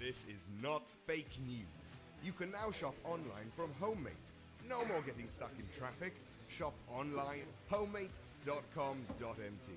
This is not fake news. You can now shop online from Homemate. No more getting stuck in traffic. Shop online, homemate.com.mt.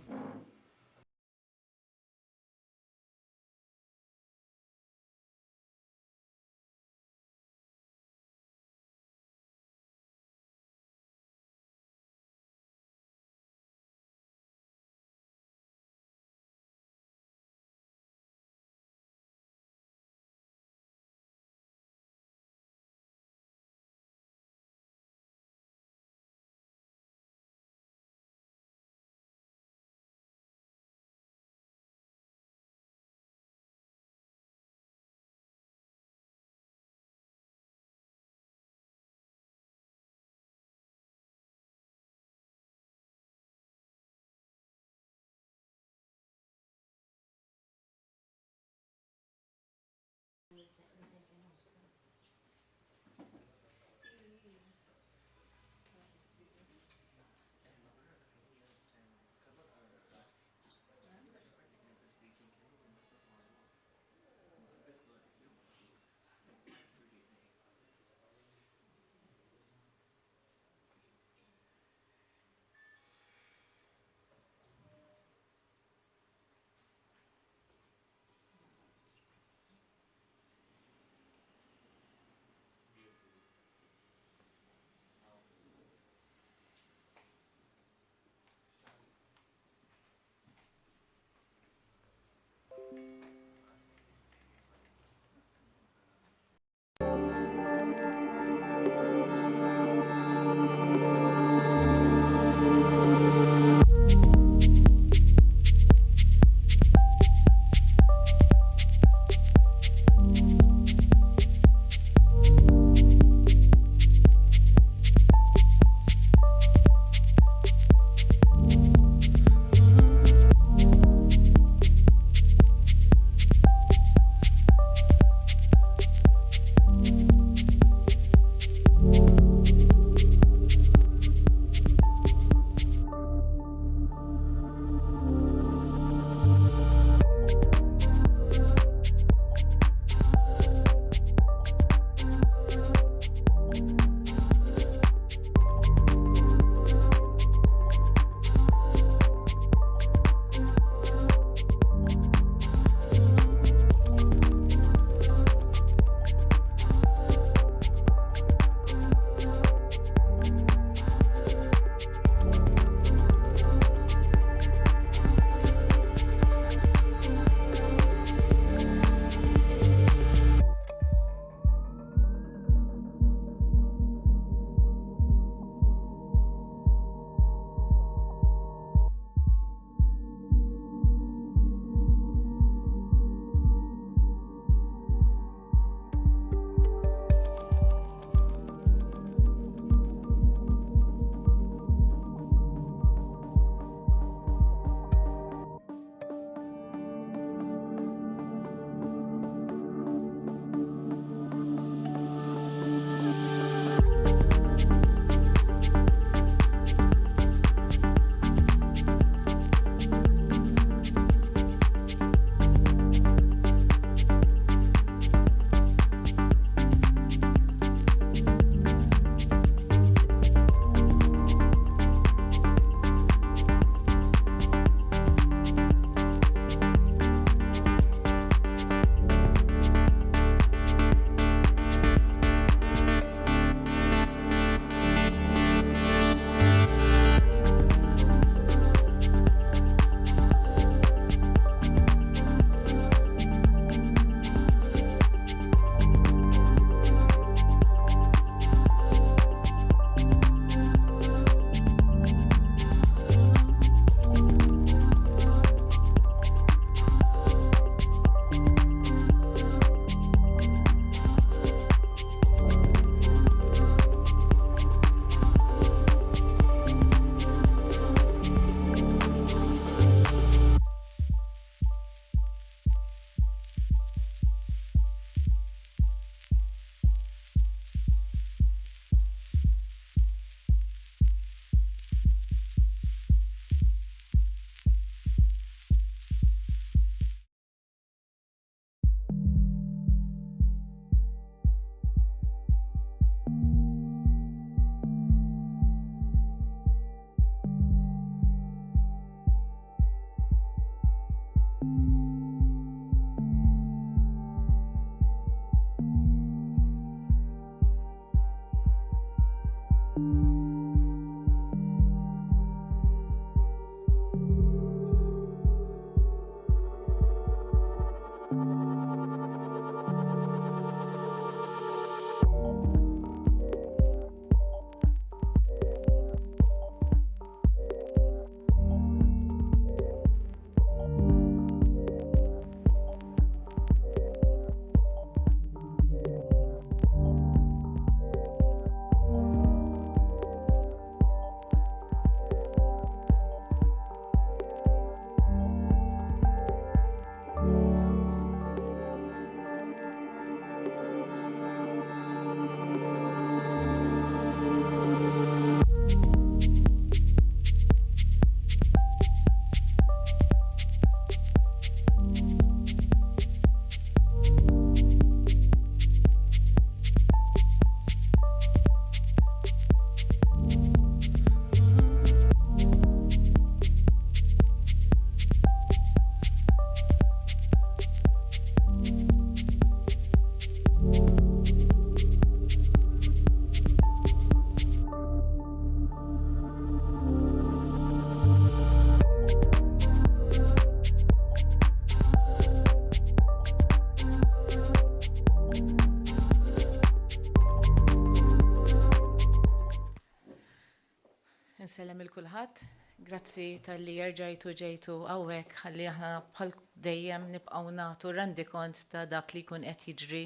Insellem lil kulħadd. Grazzi talli erġajtu ġejtu hawnhekk ħalli aħna bħal dejjem nibqgħu nagħtu rendikont ta' dak li jkun qed jiġri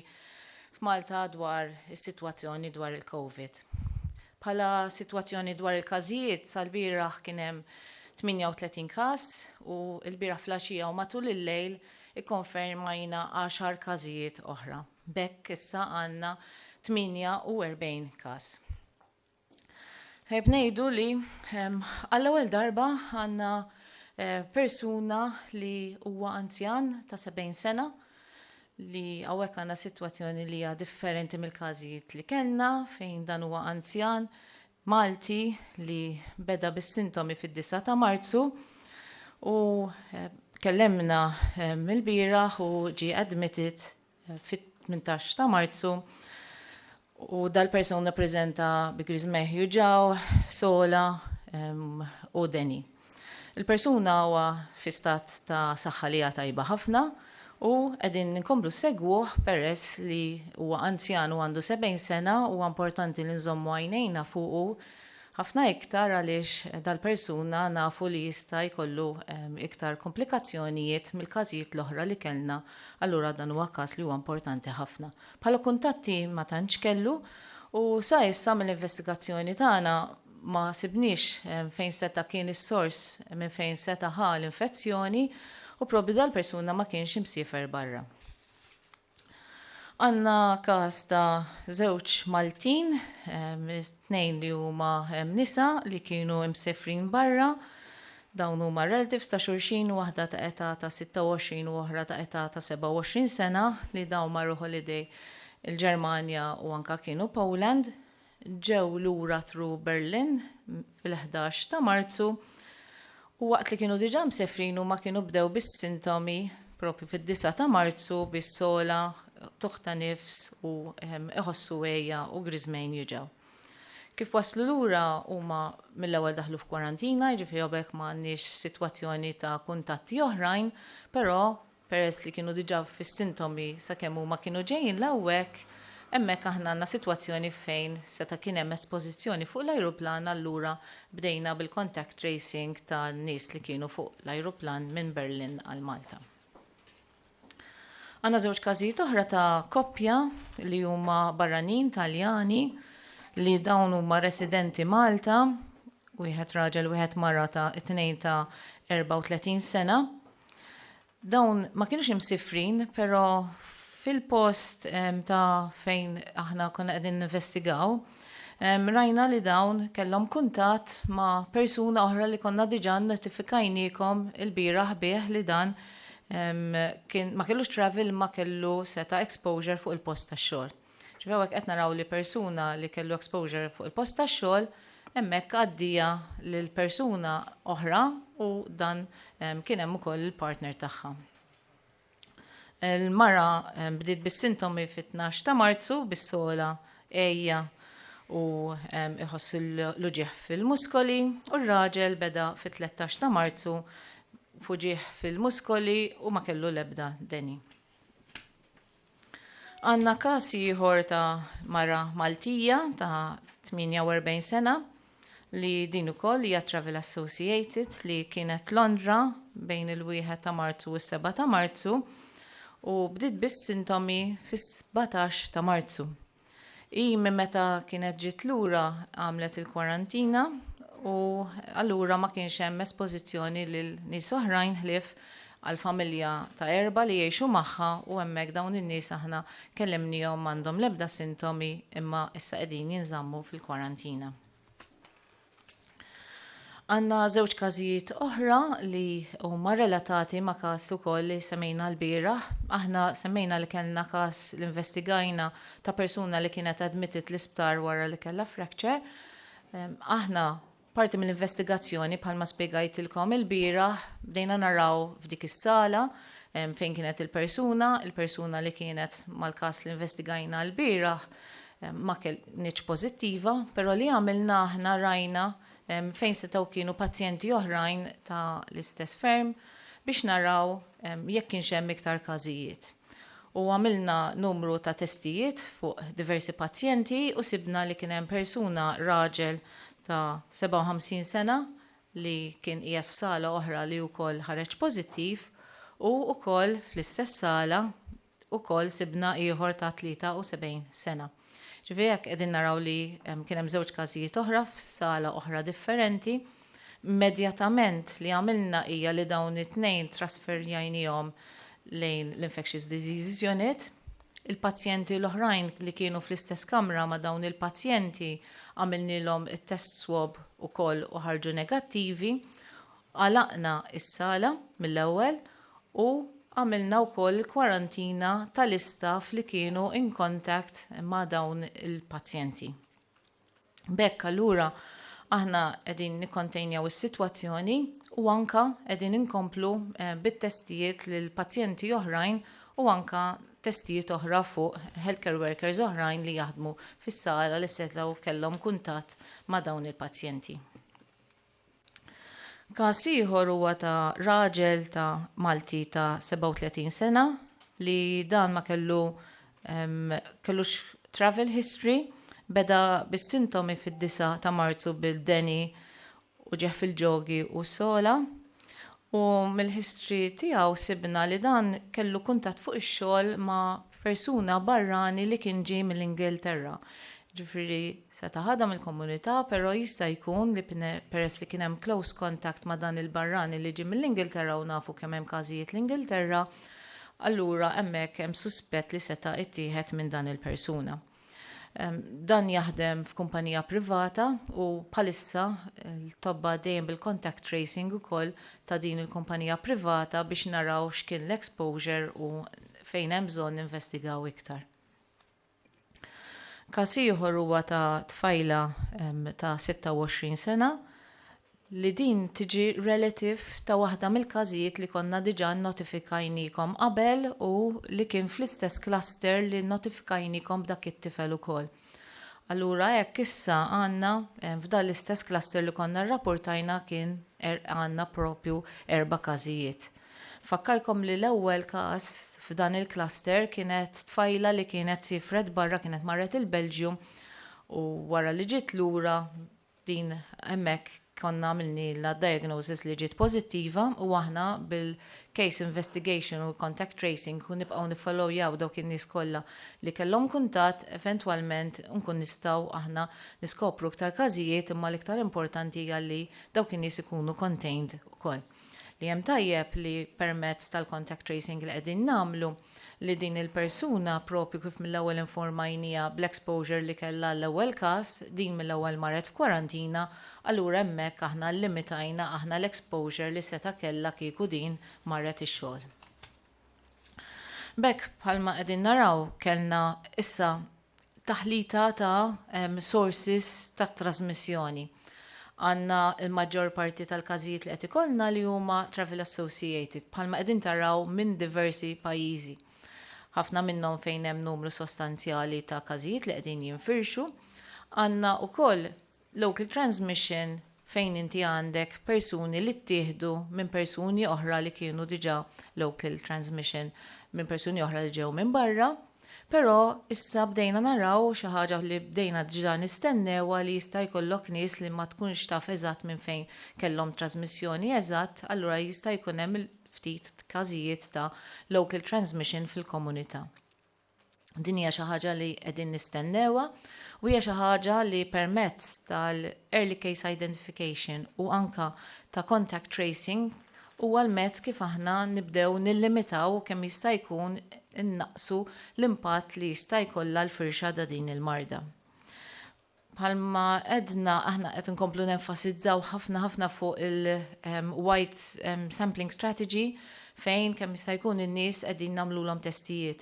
f'Malta dwar is-sitwazzjoni dwar il-Covid. Bħala sitwazzjoni dwar il-każijiet sal-bieraħ kien hemm 38 każ u l-bieraħ filgħaxija u matul il-lejl ikkonfermajna għaxar każijiet oħra. B'hekk issa għandna 48 każ. Tajjeb ngħidu li għall-ewwel darba għandna persuna li huwa anzjan ta' 70 sena li hawnhekk għandna sitwazzjoni li hija differenti mill-każijiet li kellna fejn dan huwa anzjan Malti li beda bis-sintomi fid-9 ta' Marzu u kellemna mill-bieraħ u ġie admitted fit-18 ta' Marzu u dal-persuna ppreżenta bi griżmejh juġgħu, sogħla u deni. Il-persuna huwa fi stat ta' saħħa li hija tajba ħafna u qegħdin inkomplu nsegwuh peress li huwa anzjan u għandu 70 sena huwa importanti li nżommu għajnejna fuqu ħafna iktar għaliex dal-persuna nafu li jista' jkollu iktar komplikazzjonijiet mill-każijiet l-oħra li kellna allura dan huwa każ li huwa importanti ħafna. Bħala kuntatti ma tantx kellu u sa issa mill-investigazzjoni tagħna ma sibniex fejn seta' kien is-sors minn fejn seta' ħa l-infezzjoni u probabbli dal-persuna ma kienx imsiefer barra. Għandna każ ta' żewġ Maltin, tnejn li huma nisa li kienu imsefrin barra. Dawn huma relatives ta' xulxin, waħda ta' età ta' 26 u oħra ta' età ta' 27 sena li dawn marru holiday il-Ġermanja u anka kienu Poland. Ġew lura through Berlin fil-11 ta' Marzu u waqt li kienu diġà msefrin huma kienu bdew bis-sintomi propju fid-9 ta' Marzu bis-sogħla, qtugħ ta' nifs u iħossu għeja u griżmejn juġgħu. Kif waslu lura huma mill-ewwel daħlu f'kwarantina, jiġifieri b'hekk ma għandniex sitwazzjoni ta' kuntatti oħrajn, però Peress li kienu diġà fis-sintomi sakemm huma kienu ġejjin 'l hawnhekk, hemmhekk aħna għandna sitwazzjoni fejn seta' kien hemm espożizzjoni fuq l-ajruplan allura bdejna bil-contact tracing ta' nies li kienu fuq l-ajruplan minn Berlin għal Malta. Għandna żewġ każijiet oħra ta' koppja li huma barranin Taljani li dawn huma residenti Malta, wieħed raġel wieħed mara ta' it-tnejn ta' 34 sena. Dawn ma kinux imsifrin, però fil-post ta' fejn aħna konna qegħdin ninvestigaw, rajna li dawn kellhom kuntatt ma' persuna oħra li konna diġà nnotifikajniekom ilbieraħ bih li dan kien ma kellux travel imma kellu seta' exposure fuq il-post tax-xogħol. Ġifieri hawnhekk qed naraw li persuna li kellu exposure fuq il-post tax-xogħol hemmhekk għaddieha lil persuna oħra u dan kien hemm ukoll il-partner tagħha. Il-mara bdiet bis-sintomi fit-12 ta' Marzu bis-sogħla, għejja u iħoss l-uġigħ fil-muskoli, u r-raġel beda fit-13 ta' Marzu f'uġigħ fil-muskoli u ma kellu l-ebda deni. Għandna każ ieħor ta' mara Maltija ta' 48 sena li din ukoll hija travel associated, li kienet Londra bejn il-1 ta' Marzu u s-7 ta' Marzu u bdiet bis-sintomi fis-17 ta' Marzu. I minn meta kienet ġiet lura għamlet il-kwarantina u allura ma kienx hemm espożizzjoni lil nies oħrajn ħlief għal familja ta' erba' li jgħixu magħha, u hemmhekk dawn in-nies aħna kellimnihom, m'għandhom l-ebda sintomi imma issa qegħdin jinżammu fil-kwarantina. Għandna żewġ każijiet oħra li huma relatati ma' każ ukoll li semmejna lbieraħ. Aħna semmejna li kellna każ li investigajna ta' persuna li kienet admitted l-isptar wara li kellha fracture. Aħna parti mill-investigazzjoni, bħalma spjegajtilkom ilbieraħ, bdejna naraw f'dik is-sala fejn kienet il-persuna, il-persuna li kienet mal-każ li investigajna lbieraħ ma kinitx pożittiva, però li għamilna aħna rajna fejn setgħu kienu pazjenti oħrajn ta' l-istess firm biex naraw jekk kienx hemm iktar każijiet. U għamilna numru ta' testijiet fuq diversi pazjenti u sibna li kien hemm persuna, raġel ta' 57 sena, li kien qiegħed f'sala oħra li wkoll ħareġ pożittiv, u wkoll fl-istess sala wkoll sibna ieħor ta' 73 sena. Ġifieri hekk qegħdin naraw li kien hemm żewġ każijiet oħra f'sala oħra differenti. Immedjatament li għamilna hija li dawn it-tnejn trasferjajnihom lejn l-Infectious Diseases Unit. Il-pazjenti l-oħrajn li kienu fl-istess kamra ma' dawn il-pazjenti għamilnilhom it-test swab ukoll u ħarġu negattivi. Għalaqna s-sala mill-ewwel u għamilna wkoll il-kwarantina tal-istaff li kienu in contact ma' dawn il-pazjenti. B'hekk allura aħna qegħdin nikkontejnjaw is-sitwazzjoni u anka qegħdin inkomplu bit-testijiet lil pazjenti oħrajn u anka testijiet oħra fuq healthcare workers oħrajn li jaħdmu fis-sala li setgħu kellhom kuntatt ma' dawn il-pazjenti. Każ ieħor huwa ta' raġel ta' Malti ta' 37 sena li dan ma kellu kellux travel history, beda bis-sintomi fid-9 ta' Marzu bil-deni, uġigħ fil-ġogi u sola. U mill-history tiegħu sibna li dan kellu kuntatt fuq ix-xogħol ma' persuna barrani li kien ġie mill-Ingilterra. Ġifieri seta' ħadha mill-komunità, però jista' jkun li peress li kien hemm close contact ma' dan il-barrani li ġie mill-Ingilterra u nafu kemm hemm każijiet l-Ingilterra, allura hemmhekk hemm suspett li seta' ittieħed minn dan il-persuna. Dan jaħdem f'kumpanija privata u bħalissa l-tobba dejjem bil-contact tracing ukoll ta' din il-kumpanija privata biex naraw x'kien l-exposure u fejn hemm bżonn ninvestigaw iktar. Każ ieħor huwa ta' tfajla ta' 26 sena li din tiġi relative ta' waħda mill-każijiet li konna diġà nnotifikajnikom qabel u li kien fl-istess cluster li nnotifikajnikom b'dak it-tifel ukoll. Allura hekk issa għandna f'dan l-istess cluster li konna rrapportajna kien għandna propju erba' każijiet. Fakkarkom li l-ewwel każ f'dan il-cluster kienet tfajla li kienet sifret barra, kienet marret il-Belġju, u wara li ġiet lura din hemmhekk konna għamilnielha diagnosis li ġiet pożittiva, u aħna bil-case investigation u contact tracing u nibqgħu niffollowjaw dawk in-nies kollha li kellhom kuntatt, eventwalment nkun nistgħu aħna niskopru iktar każijiet, imma l-iktar importanti hija li dawk in-nies ikunu contained ukoll. Li hemm tajjeb li permezz tal-contact tracing li qegħdin nagħmlu, li din il-persuna propju kif mill-ewwel informajniha bl-exposure li kellha l-ewwel każ, din mill-ewwel marret f'kwarantina, allura hemmhekk aħna limitajna aħna l-exposure li seta' kellha kieku din marret ix-xogħol. B'hekk, bħalma qegħdin naraw, kellna issa taħlita ta' sources ta' trasmissjoni. Għandna l-maġġor parti tal-każijiet li qed ikollna li huma travel associated, bħalma qegħdin taraw minn diversi pajjiżi. Ħafna minnhom fejn hemm numru sostanzjali ta' każijiet li qegħdin jinfirxu. Għandna wkoll local transmission fejn inti għandek persuni li ttieħdu minn persuni oħra li kienu diġà local transmission minn persuni oħra li ġew minn barra, però issa bdejna naraw xi ħaġa li bdejna diġà nistennewha li jista' jkollok nies li ma tkunx taf eżatt minn fejn kellhom trasmissjoni eżatt, allura jista' jkun hemm ftit każijiet ta' local transmission fil-komunità. Din hija xi ħaġa li qegħdin nistennewha u hija xi ħaġa li permezz tal-early case identification u anka ta' contact tracing huwa l-mezz kif aħna nibdew nillimitaw kemm jista' jkun innaqsu l-impatt li jista' jkollha l-firxa ta' din il-marda. Bħalma għedna aħna qed inkomplu nenfasizzaw ħafna ħafna fuq il-wide sampling strategy fejn kemm jista' jkun in-nies qegħdin nagħmlulhom testijiet.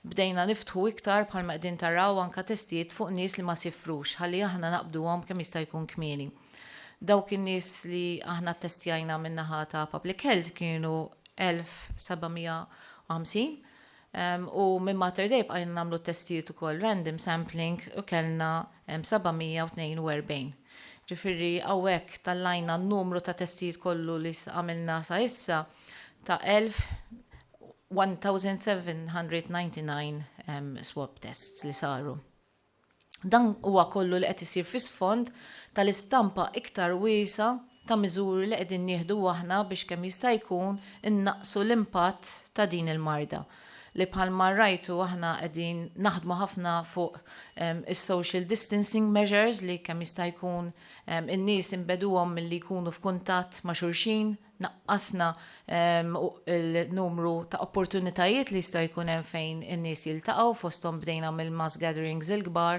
Bdejna niftħu iktar bħalma qegħdin taraw anka testijiet fuq nies li ma sifrux ħalli aħna naqbduhom kemm jista' jkun kmieni. Dawk in-nies li aħna ttestjajna min-naħa ta' Public Health kienu 1750 U minn Mater Dei bqajna nagħmlu t-testijiet ukoll random sampling u kellna 742. Ġifieri hawnhekk tallajna n-numru ta' testijiet kollu li għamilna sa issa ta' 1799 swab tests li saru. Dan huwa kollu li qed isir fi sfond tal-istampa iktar wiesgħa ta' miżuri li qegħdin nieħdu aħna biex kemm jista' jkun innaqqsu l-impatt ta' din il-marda. Li bħalma rajtu aħna qegħdin naħdmu ħafna fuq is-social distancing measures li kemm jista' jkun in-nies inbeduhom milli jkunu f'kuntatt ma' xulxin, Naqqasna l-numru ta' opportunitajiet li jista' jkun hemm fejn in-nies jiltaqgħu, fosthom bdejna mill-mass gatherings il-kbar.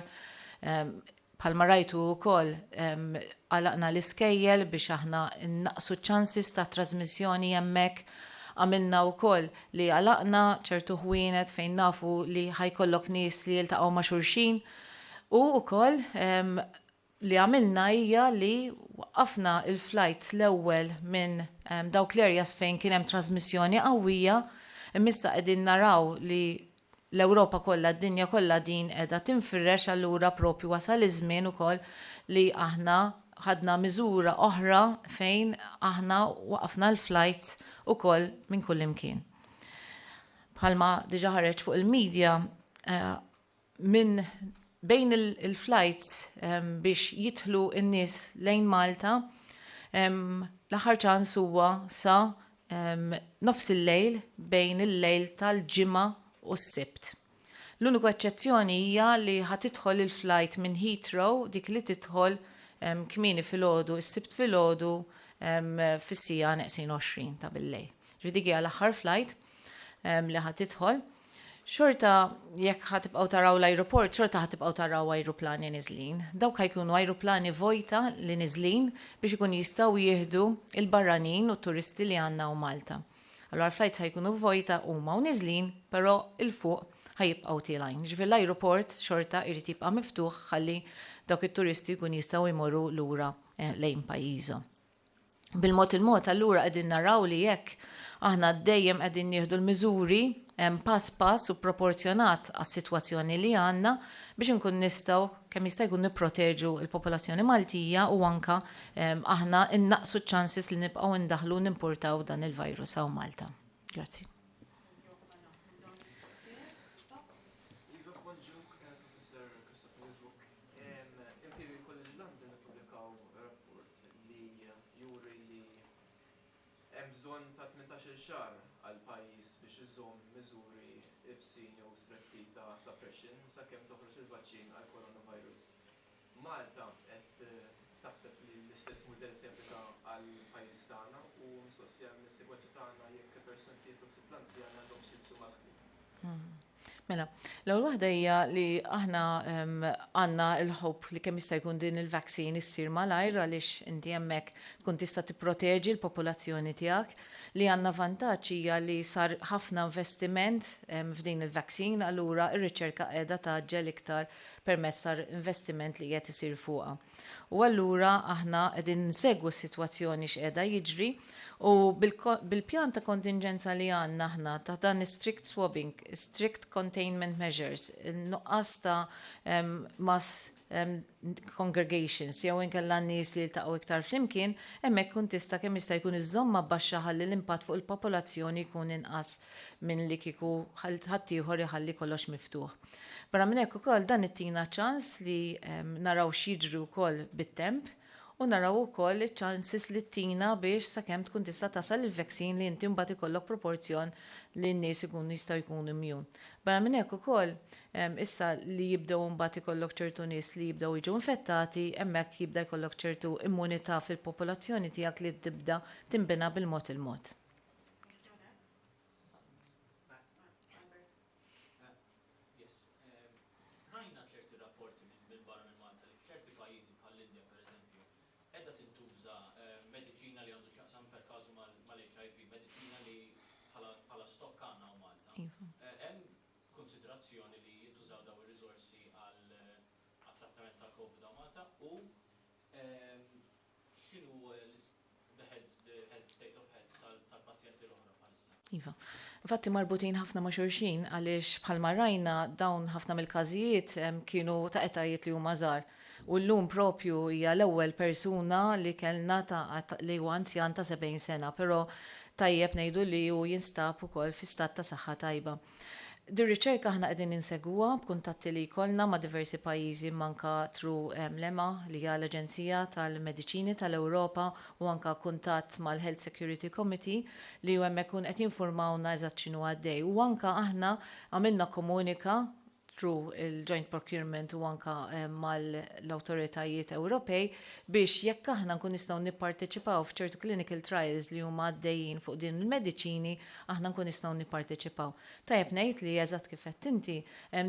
Bħalma rajtu wkoll għalaqna l-iskejjel biex aħna nnaqqsu ċ-chances ta' trasmissjoni hemmhekk. Għamilna wkoll li għalaqna ċertu ħwienet fejn nafu li ħa jkollok nies li jiltaqgħu ma' xulxin. U wkoll li għamilna hija li waqqafna l-flights l-ewwel minn dawk l-areas fejn kien hemm trasmissjoni qawwija, imma issa qegħdin naraw li l-Ewropa kollha, d-dinja kollha din qiegħda tinfirex allura propju wasal iż-żmien ukoll li aħna ħadna miżura oħra fejn aħna waqafna l-flights ukoll minn kullimkien. Bħalma diġà ħareġ fuq il-media, minn bejn il-flights biex jidħlu n-nies lejn Malta, l-aħħar ċans huwa sa nofs il-lejl bejn il-lejl tal-Ġimgħa u s-Sibt. L-uniku eċċezzjoni hija li ħa tidħol il-flight minn Heathrow, dik li tidħol kmieni filgħodu, is-Sibt filgħodu fis-siegħa neqsin 20 ta' bil-lejl. Ġifieri dik hija l-aħħar flight li ħa tidħol. Xorta jekk ħa tibqgħu taraw l-ajruport, xorta ħa tibqgħu taraw ajruplani niżlin. Dawk ħa jkunu ajruplani vojta li niżlin biex ikun jistgħu jieħdu l-barranin u t-turisti li għandna hawn Malta. Allura l-flights ħa jkunu vojta huma u niżlin, però 'il fuq ħa jibqgħu tielgħin. Jiġifieri l-ajruport xorta jrid jibqa' miftuħ ħalli dawk it-turisti jkun jistgħu jmorru lura lejn pajjiżhom. Bil-mod il-mod allura qegħdin naraw li jekk aħna dejjem qegħdin nieħdu l-miżuri pass pass u proporzjonat għas-sitwazzjoni li għandna biex inkun nistgħu kemm jista' jkun nipproteġu l-popolazzjoni Maltija u anka aħna nnaqqsu ċ-chances li nibqgħu ndaħħlu u nimpurtaw dan il-virus hawn Malta. Grazzi. Iva, bonġu, Professor Christopher Lisbuk. Imperial College London ippubblikaw rapport li juri li hemm bżonn ta' 18-il xahar għal pajjiż biex iżomm miżuri ibsin jew stretti ta' suppression sakemm toħroġ il-vaċċin għall-coronavirus. Malta qed taħseb li l-istess mudell se japplika għall-pajjiż tagħna u mistoqsija mis-segwaċi tagħna jekk il-persuni qed jieħdu ħsieb l-anzjani għandhomx jilbsu maskri. Mela, l-ewwel waħda hija li aħna għandna l-hope li kemm jista' jkun din il-vaccine issir malajr għaliex inti hemmhekk tkun tista' tipproteġi l-popolazzjoni tiegħek. Li għandna vantaġġ hija li sar ħafna investiment f'din il-vaccine allura r-riċerka qiegħda tgħaġġel iktar permezz ta' investiment li qiegħed isir fuqha. U allura aħna qegħdin nsegwu s-sitwazzjoni x'qiegħda jiġri u bil-pjan ta' kontinġenza li għandna aħna ta' dan is-strict swabbing, strict containment measures, in-nuqqas ta' mass Congregations jew inkella nies li jiltaqgħu iktar flimkien, hemmhekk tkun tista' kemm jista' jkun iżżommha baxxa ħalli l-impatt fuq il-popolazzjoni jkun inqas minn li kieku ħaddieħor iħalli kollox miftuħ. Barra minn hekk ukoll dan ittina ċans li naraw x'jiġri wkoll bit-temp u naraw ukoll iċ-chances li ttina biex sakemm tkun tista' tasal il-vaccine li inti mbagħad ikollok proporzjon li n-nies ikunu jistgħu jkunu immune. Barra minn hekk ukoll issa li jibdew imbagħad ikollok ċertu nies li jibdew jiġu infettati, hemmhekk jibda jkollok ċertu immunità fil-popolazzjoni tiegħek li tibda tinbena bil-mod il-mod. Yes. Rajna ċerti rapporti minn barra minn Malta li f'ċerti pajjiżi bħall-Indja pereżempju, qiegħda tintuża mediċina li għandu x'jaqsam per casu mal-HIV, mediċina li bħala stokk għandna hawn Malta. Hemm konsiderazzjoni li jintużaw dawn ir-riżorsi għat-trattament tal-Covid hawn Malta u x'inhu the health state of health tal-pazjenti l-oħra bħalissa? Iva. Infatti marbutin ħafna ma' xulxin għaliex bħalma rajna dawn ħafna mill-każijiet kienu ta' etajiet li huma żgħar. U llum propju hija l-ewwel persuna li kellna ta' li huwa anzjan ta' 70 sena, però tajjeb ngħidu li hu jinstab ukoll fi stat ta' saħħa tajba. Dir-riċerka aħna qegħdin insegwuha b'kuntatti li jkollna ma' diversi pajjiżi imma anka through l-EMA li hija l-Aġenzija tal-Mediċini tal-Ewropa u anka kuntatt mal-Health Security Committee li hemmhekk ikun qed jinfurmawna eżatt x'inhu għaddej. U anka aħna għamilna komunika through il-joint procurement u anka mal-awtoritajiet Ewropej biex jekk aħna nkun nistgħu nipparteċipaw f'ċertu clinical trials li huma għaddejjin fuq din il-mediċini, aħna nkun nistgħu nipparteċipaw. Tajjeb ngħid li eżatt kif għedt inti,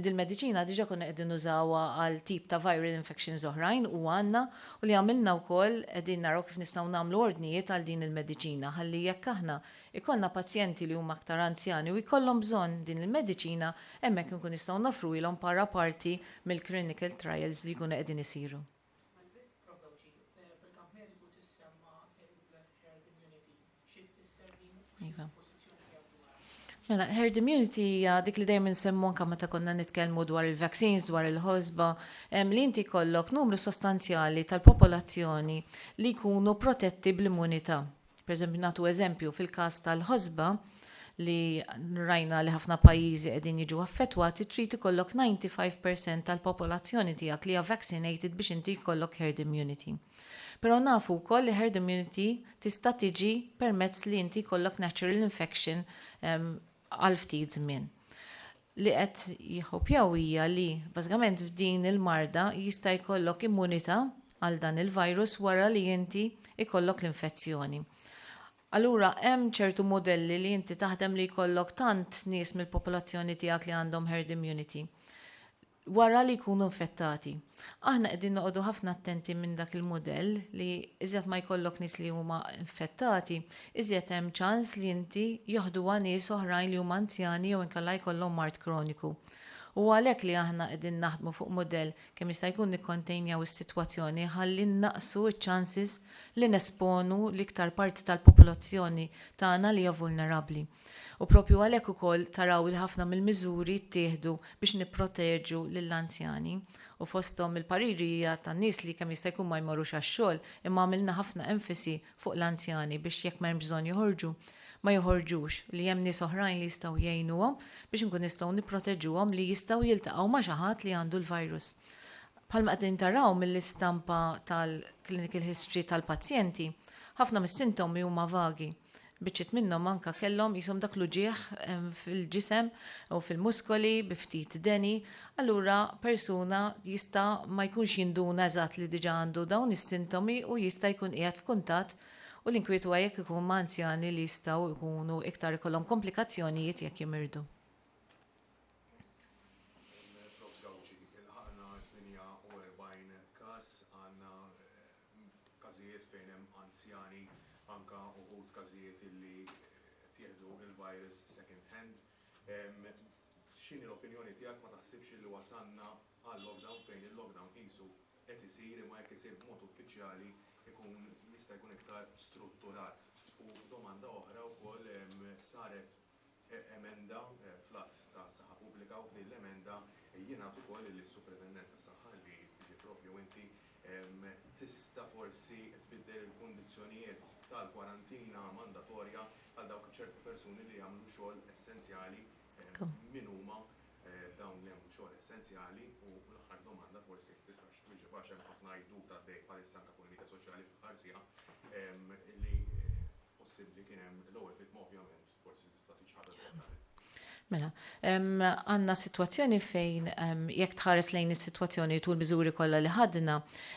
dil-mediċina diġà konna qegħdin nużawha għal tip ta' viral infections oħrajn u għandna u li għamilna wkoll qegħdin naraw kif nistgħu nagħmlu ordnijiet għal din il-mediċina ħalli jekk aħna ikollna pazjenti li huma aktar anzjani u jkollhom bżonn din il-mediċina, hemmhekk inkun nistgħu noffruhilhom bħala parti mill-clinical trials li jkunu qegħdin isiru. Malbit, Prof Gauci, fil-kamp mediku tissemma l-herd immunity. Xi tfisser din u x'inhi l-pożizzjoni tiegħek dwarha? Mela, herd immunity hija dik li dejjem insemmu anke meta konna nitkellmu dwar il-vaccines, dwar il-ħosba, li inti jkollok numru sostanzjali tal-popolazzjoni li jkunu protetti bl-immunità. Pereżempju, nagħtu eżempju, fil-każ tal-ħosba li rajna li ħafna pajjiżi qegħdin jiġu affettwati, trid ikollok 95% tal-popolazzjoni tiegħek li hija vaccinated biex inti jkollok herd immunity. Però nafu wkoll li herd immunity tista' tiġi permezz li inti jkollok natural infection għal ftit żmien. Li qed jħobbjaw hija li bażikament f'din il-marda jista' jkollok immunità għal dan il-virus wara li inti jkollok l-infezzjoni. Allura hemm ċertu modelli li inti taħdem li jkollok tant nies mill-popolazzjoni tiegħek li għandhom herd immunity wara li jkunu infettati. Aħna qegħdin noqogħdu ħafna attenti minn dak il-mudell li iżjed ma jkollok nies li huma infettati, iżjed hemm ċans li inti joħduha nies oħrajn li huma anzjani jew inkella jkollhom mard kroniku. U għalhekk li aħna qegħdin naħdmu fuq mudell kemm jista' jkun nikkontejnjaw is-sitwazzjoni ħalli nnaqqsu ċ-chances li nesponu l-iktar parti tal-popolazzjoni tagħna li hija vulnerabbli. U propju għalhekk ukoll taraw li ħafna mill-miżuri ttieħdu biex nipproteġu lill-anzjani. U fosthom il-pariri hija tan-nies li kemm jista' jkun ma jmorrux għax-xogħol, imma għamilna ħafna enfasi fuq l-anzjani biex jekk m'hemmx bżonn joħorġu, ma joħorġux, li hemm nies oħrajn li jistgħu jgħinuhom biex inkun nistgħu nipproteġuhom li jistgħu jiltaqgħu ma' xi ħadd li għandu l-virus. Bħalma qegħdin taraw mill-istampa tal-clinical history tal-pazjenti, ħafna mis-sintomi huma vagi. Biċċiet minnhom anke kellhom qishom dak l-uġigħ fil-ġisem u fil-muskoli bi ftit deni, allura persuna jista' ma jkunx jinduna eżatt li diġà għandu dawn is-sintomi u jista' jkun qiegħed f'kuntatt u l-inkwiet huwa jekk ikun ma' anzjani li jistgħu jkunu iktar ikollhom komplikazzjonijiet jekk jimirdu. Prof Gauci, ilħaqna 48 każ, għandna każijiet fejn hemm anzjani, anke uħud każijiet illi qed jieħdu l-virus second hand. X'inhi l-opinjoni tiegħek, ma taħsibx illi wasalna għal lockdown fejn il-lockdown qisu qed isir imma jekk isir b'mod uffiċjali jkun jista' jkun iktar strutturat? U domanda oħra wkoll, saret emenda fl-Att ta' Saħħa Pubblika u f'din l-emenda jingħad ukoll li s-Supretendent tas-Saħħa li tiġi propju inti, tista' forsi tbiddel il-kundizzjonijiet tal-kwarantina mandatorja għal dawk ċerti persuni li jagħmlu xogħol essenzjali? Min huma dawn li jagħmlu xogħol essenzjali? U l-aħħar domanda, forsi jekk tistax twieġeb, għax hemm ħafna għajdut għaddej bħalissa anke fuq il-midja soċjali fl-aħħar siegħa li possibbli kien hemm l-ewwel vittma, ovvjament forsi tista' tiċħadha direttament. Mela, għandna sitwazzjoni fejn jekk tħares lejn is-sitwazzjoni tul miżuri kollha li ħadna,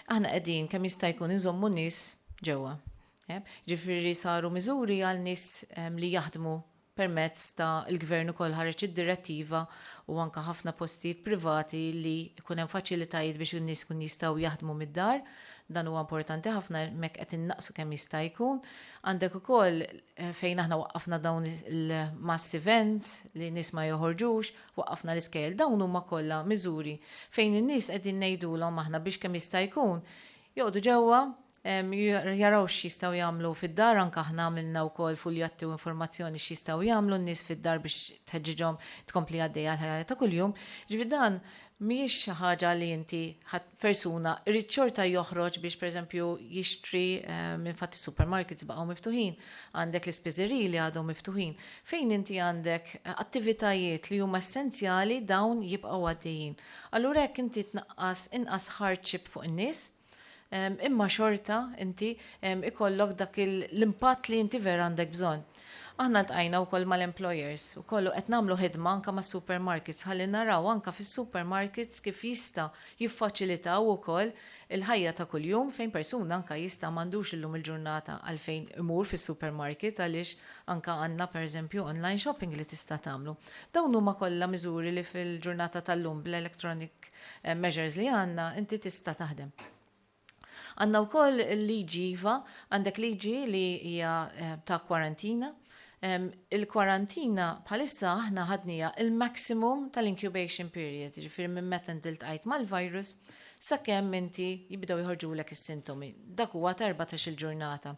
aħna qegħdin kemm jista' jkun inżommu nies ġewwa. Ġifieri saru miżuri għal nies li jaħdmu permezz ta' il-gvern ukoll ħareġ id-direttiva u anka ħafna postijiet privati li jkun hemm faċilitajiet biex in-nies kun jistgħu jaħdmu mid-dar. Dan huwa importanti ħafna, hemmhekk qed innaqsu kemm jista' jkun. Għandek ukoll fejn aħna waqqafna dawn il-mass events li nies ma joħorġux, waqqafna l-iskejjel. Dawn huma kollha miżuri fejn in-nies qegħdin ngħidulhom aħna biex kemm jista' jkun joqogħdu ġewwa, jaraw x'jistgħu jagħmlu fid-dar. Anke aħna għamilna wkoll fuljatti u informazzjoni x'jistgħu jagħmlu n-nies fid-dar biex tħeġġiġhom tkompli għaddejja l-ħajja ta' kuljum. Ġifieri dan mhijiex xi ħaġa li inti persuna irid xorta joħroġ biex, pereżempju, jixtri, infatti supermarkets baqgħu miftuħin, għandek l-ispiżeriji li għadhom miftuħin. Fejn inti għandek attivitajiet li huma essenzjali, dawn jibqgħu għaddejjin. Allura hekk inti tnaqqas inqas hardship fuq in-nies, imma xorta inti ikollok dak l-impatt li inti vera għandek bżonn. Aħna ltqajna wkoll mal-employers ukoll u qed nagħmlu ħidma anke mas-supermarkets ħalli naraw anke fis-supermarkets kif jista' jiffaċilitaw ukoll il-ħajja ta' kuljum fejn persuna anke jista' m'għandux illum il-ġurnata għalfejn imur fis-supermarket, għaliex anke għandna, pereżempju, online shopping li tista' tagħmlu. Dawn huma kollha miżuri li fil-ġurnata tal-lum bl-electronic measures li għandna inti tista' taħdem. Għandna wkoll il-liġi, iva, għandek liġi li hija ta' kwarantina. Il-kwarantina bħalissa aħna ħadnija il-maximum tal-incubation period, ġifieri minn meta inti ltqajt mal-virus sakemm inti jibdew joħorġulek is-sintomi. Dak huwa ta' 14 il-ġurnata.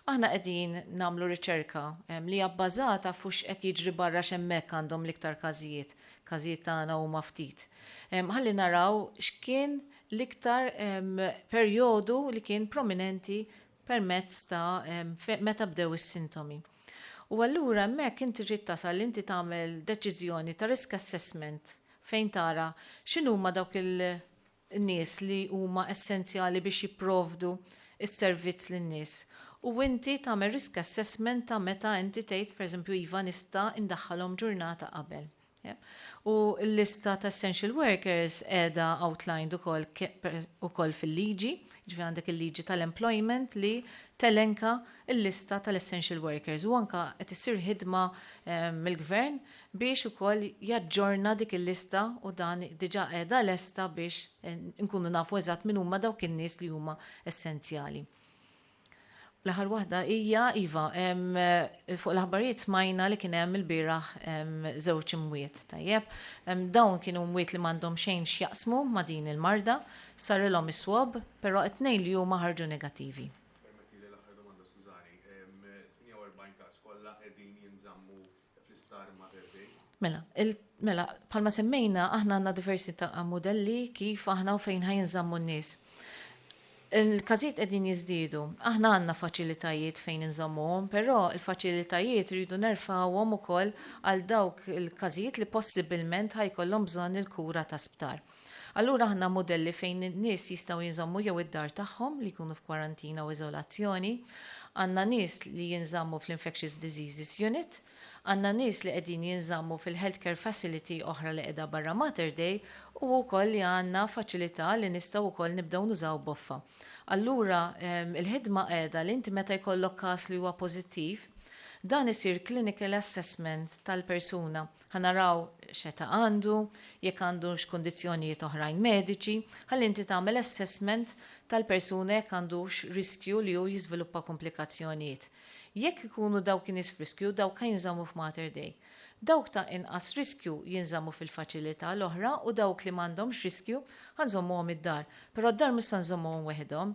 Aħna qegħdin nagħmlu riċerka li hija bbażata fuq x'qed jiġri barra, x'hemmhekk għandhom l-iktar każijiet, każijiet tagħna huma ftit. Ħalli naraw x'kien l-iktar perjodu li kien prominenti permezz ta' meta bdew is-sintomi. U allura hemmhekk inti trid tasal li inti tagħmel deċiżjoni ta' risk assessment fejn tara x'inhuma dawk il-nies li huma essenzjali biex jipprovdu s-servizz lin-nies. U inti tagħmel risk assessment ta' meta inti tgħid, pereżempju, iva, nista' indaħħalhom ġurnata qabel. U l-lista ta' essential workers qiegħda outlined ukoll fil-liġi, ġifieri għandek il-liġi tal-employment li telenka l-lista tal-essential workers u anka qed issir ħidma mill-gvern biex ukoll jaġġorna dik il-lista u dan diġà qiegħda lesta biex nkunu nafu eżatt min huma dawk in-nies li huma essenzjali. L-aħħar waħda hija, iva, fuq l-aħbarijiet smajna li kien hemm ilbieraħ żewġ imwiet, tajjeb. Dawn kienu mwiet li m'għandhom xejn x'jaqsmu ma' din il-marda, sarilhom is-swab, però it-tnejn li huma ħarġu negattivi. Permettili l-aħħar domanda, skużani. 48 każ kollha qegħdin jinżammu fl-isptar Mater Dei? Mela, bħalma semmejna, aħna għandna diversi ta' modelli kif aħna u fejn ħa jinżammu n-nies. Il-każijiet qegħdin jiżdiedu. Aħna għandna faċilitajiet fejn inżommuhom, però il-faċilitajiet rridu nerfgħuhom ukoll għal dawk il-każijiet li possibilment ħa jkollhom bżonn il-kura ta' sptar. Allura aħna modelli fejn in-nies jistgħu jinżommu jew id-dar tagħhom li jkunu f'kwarantina u iżolazzjoni, għandna nies li jinżammu fl-Infectious Diseases Unit, għandna nies li qegħdin jinżammu fil-healthcare facility oħra li qiegħda barra Mater Dei u wkoll li għandna faċilità li nistgħu wkoll nibdew nużaw boffa. Allura il-ħidma qiegħda li inti meta jkollok każ li huwa pożittiv, dan isir clinical assessment tal-persuna. Ħa naraw x'età għandu, jekk għandux kundizzjonijiet oħrajn mediċi, ħalli inti tagħmel assessment tal-persuna jekk għandux riskju li hu jiżviluppa komplikazzjonijiet. Jekk ikunu dawk in-nies f'riskju, dawk ħa jinżammu f'Mater Dei. Dawk ta' inqas riskju jinżammu fil-faċilità l-oħra u dawk li m'għandhomx riskju ħa nżommuhom id-dar. Però d-dar mhux se nżommuhom weħidhom.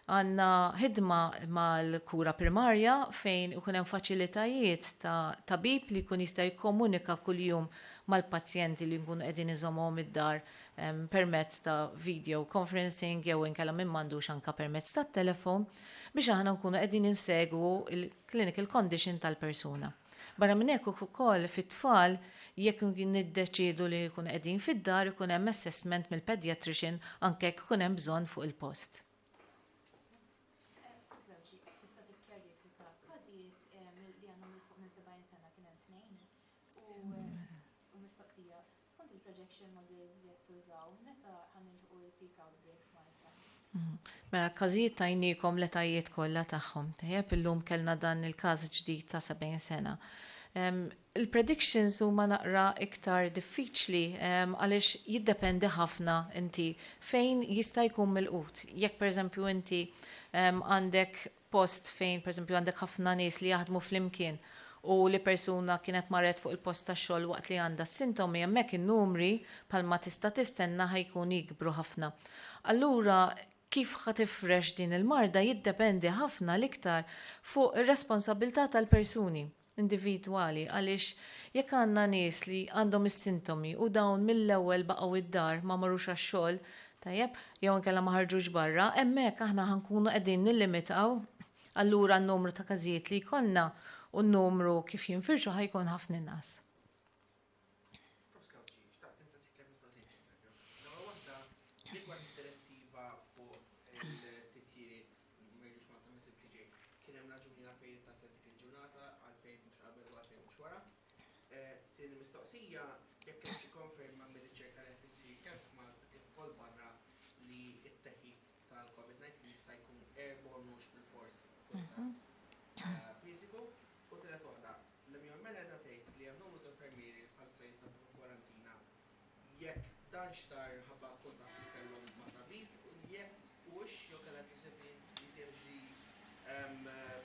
Għandna ħidma mal-kura primarja fejn ikun hemm faċilitajiet ta' tabib li jkun jista' jikkomunika kuljum mal-pazjenti li nkunu qegħdin iżomhom id-dar permezz ta' video conferencing jew inkella min m'għandux anka permezz tat-telefon biex aħna nkunu qegħdin insegwu il-clinical condition tal-persuna. Barra minn hekk ukoll fit-tfal, jekk niddeċiedu li jkunu qegħdin fid-dar, ikun hemm assessment mill-pediatrician anke jekk ikun hemm bżonn fuq il-post. Tista' tikkjarifika każijiet li għandhom 'il fuq minn 70 sena, kien hemm tnejn? U mistoqsija, skont il-projection models li qed tużaw, meta ħa nilħqu il-peak outbreak f'Malta? Mela, każijiet tajniekom l-etajiet kollha tagħhom. Tajjeb, illum kellna dan il-każ ġdid ta' 70 sena. Il-predictions huma naqra iktar diffiċli għaliex jiddependi ħafna inti fejn jista' jkun milqut. Jekk, pereżempju, inti għandek post fejn, pereżempju, għandek ħafna nies li jaħdmu flimkien u li persuna kienet marret fuq il-post tax-xogħol waqt li għandha s-sintomi, hemmhekk in-numri, bħalma tista' tistenna, ħa jkun jikbru ħafna. Allura kif ħa tifrex din il-marda jiddependi ħafna l-iktar fuq ir-responsabilità tal-persuni individwali, għaliex jekk għandna nies li għandhom is-sintomi u dawn mill-ewwel baqgħu id-dar, ma marrux għax-xogħol, tajjeb, jew inkella ma ħarġux barra, hemmhekk aħna ħa nkunu qegħdin nillimitaw allura n-numru ta' każijiet li jkollna u n-numru kif jinfirxu ħa jkun ħafna inqas. Prof Gauci, xtaqt insaqsik tliet mistoqsijiet. L-ewwel waħda rigward id-direttiva fuq il-titjiriet ma jiġux Malta mis-Sibt li ġej. Kien hemm raġuni għalfejn intgħażlet dik il-ġurnata, għalfejn mhux qabel u għalfejn mhux wara? Tieni mistoqsija, jekk hemm xi konferma mir-riċerka li qed issir kemm f'Malta kif ukoll barra li t-teħid tal-COVID-19 jista' jkun airborne, mhux bilfors kuntatt fiżiku. U tielet waħda, l-MUMN qiegħda tgħid li hemm numru ta' infermieri li bħalissa jinsabu fi kwarantina. Jekk dan x'sar ħabba kuntatt li kellhom ma' tabib u jekk hux jew kellha ħsieb li jittieħdu xi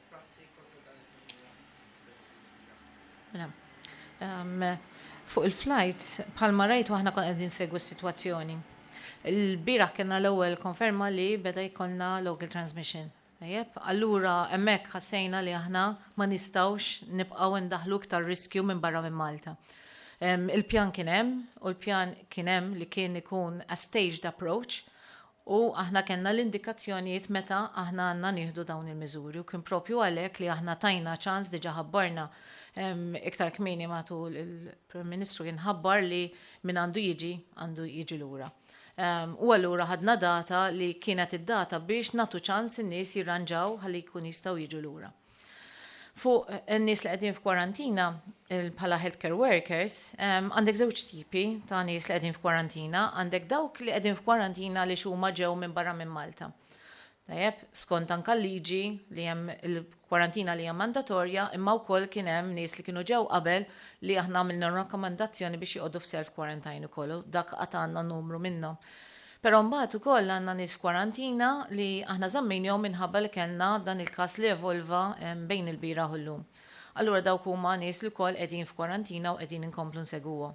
prassi kontra dan il-persuna. Mela, fuq il-flights, bħalma rajtu, aħna konna qegħdin segwu s-sitwazzjoni. Il-bieraħ kellna l-ewwel konferma li beda jkollna local transmission. Tajjeb, allura hemmhekk ħassejna li aħna ma nistgħux nibqgħu ndaħlu iktar riskju minn barra minn Malta. Il-pjan kien hemm u l-pjan kien hemm li kien ikun a staged approach u aħna kellna l-indikazzjonijiet meta aħna għandna nieħdu dawn il-miżuri u kien propju għalhekk li aħna tajna ċans, diġà ħabbarna iktar kmieni matul il-Prim Ministru kien ħabbar li min għandu jiġi għandu jiġi lura. U allura ħadna data li kienet id-data biex nagħtu ċans in-nies jirranġaw ħalli jkun jistgħu jiġu lura. Fuq in-nies li qegħdin f'kwarantina bħala healthcare workers, għandek żewġ tipi ta' nies li qegħdin f'kwarantina. Għandek dawk li qegħdin f'kwarantina li huma ġew minn barra minn Malta. Tajjeb, skont anka liġi li hemm il-kwarantina li hija mandatorja, imma wkoll kien hemm nies li kienu ġew qabel li aħna għamilna rakkomandazzjoni biex joqogħdu f'self quarantine ukoll, u dak qatt għandna numru minnhom. Però mbagħad ukoll għandna nies f'kwarantina li aħna żammejnihom minħabba li kellna dan il-każ li evolva bejn il-bieraħ u llum. Allura dawk huma nies li wkoll qegħdin f'kwarantina u qegħdin inkomplu nsegwuhom.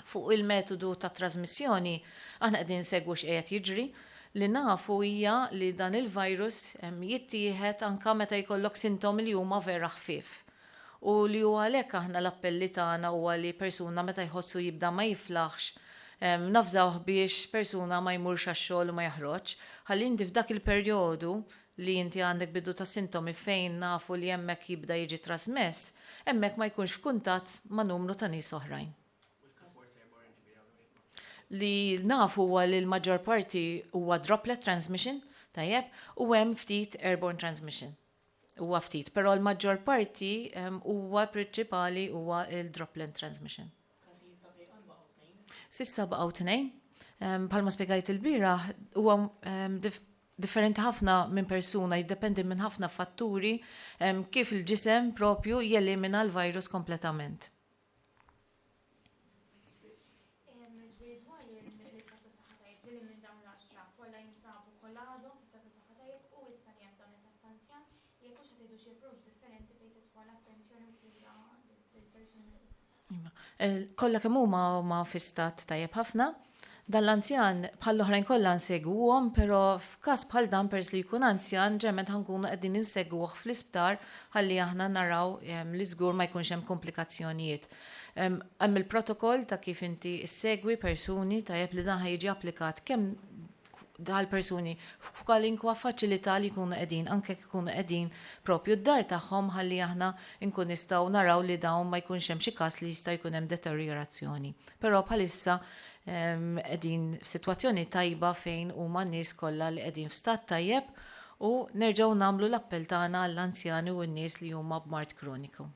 Fuq il-metodu ta' trasmissjoni, aħna qegħdin insegwu x'qiegħed jiġri. Li nafu hija li dan il-virus jittieħed anka meta jkollok sintomi li huma vera ħfief. U li hu għalhekk aħna l-appelli tagħna huwa li persuna meta jħossu jibda ma jiflaħx, navżawh biex persuna ma jmurx għax-xogħol u ma jaħroġx, ħalli inti f'dak il-perjodu li inti għandek bidu ta' sintomi fejn nafu li hemmhekk jibda jiġi trasmess, hemmhekk ma jkunx f'kuntatt ma' numru ta' nies oħrajn. Li nafu huwa li l-maġġor parti huwa droplet transmission, tajjeb, u hemm ftit airborne transmission. Huwa ftit, però l-maġġor parti huwa prinċipali huwa il-droplet transmission. S'issa baqgħu tnejn. Bħalma spjegajt il-bieraħ, huwa differenti ħafna minn persuna, jiddependi minn ħafna fatturi kif il-ġisem propju jelimina l-virus kompletament. Ġifieri dwar l-istat ta' saħħa tajjeb li minn dawn l-10 kollha jinsabu, kollha għadhom fi stat ta' saħħa tajjeb, u issa li hemm dan il-każ anzjan, jekk hux ħa tieħdu xi approach differenti fejn tidħol attenzjoni u kura lill-persuni milquta? Kollha kemm huma fi stat tajjeb ħafna. Dan l-anzjan bħall-oħrajn kollha nsegwuhom, però f'każ bħal dan, peress li jkun anzjan, ġeneralment ħa nkunu qegħdin insegwuh fl-isptar ħalli aħna naraw li żgur ma jkunx hemm komplikazzjonijiet. Hemm il-protokoll ta' kif inti ssegwi persuni, tajjeb, li dan ħa jiġi applikat kemm dal-persuni f'kwalinkwa faċilità li jkunu qegħdin, anke jekk ikunu qegħdin propju d-dar tagħhom, ħalli aħna nkun nistgħu naraw li dawn ma jkunx hemm xi każ li jista' jkun hemm deteriorazzjoni. Però bħalissa qegħdin f'sitwazzjoni tajba fejn huma n-nies kollha li qegħdin f'stat tajjeb u nerġgħu nagħmlu l-appell tagħna għall-anzjani u n-nies li huma b'mard kroniku.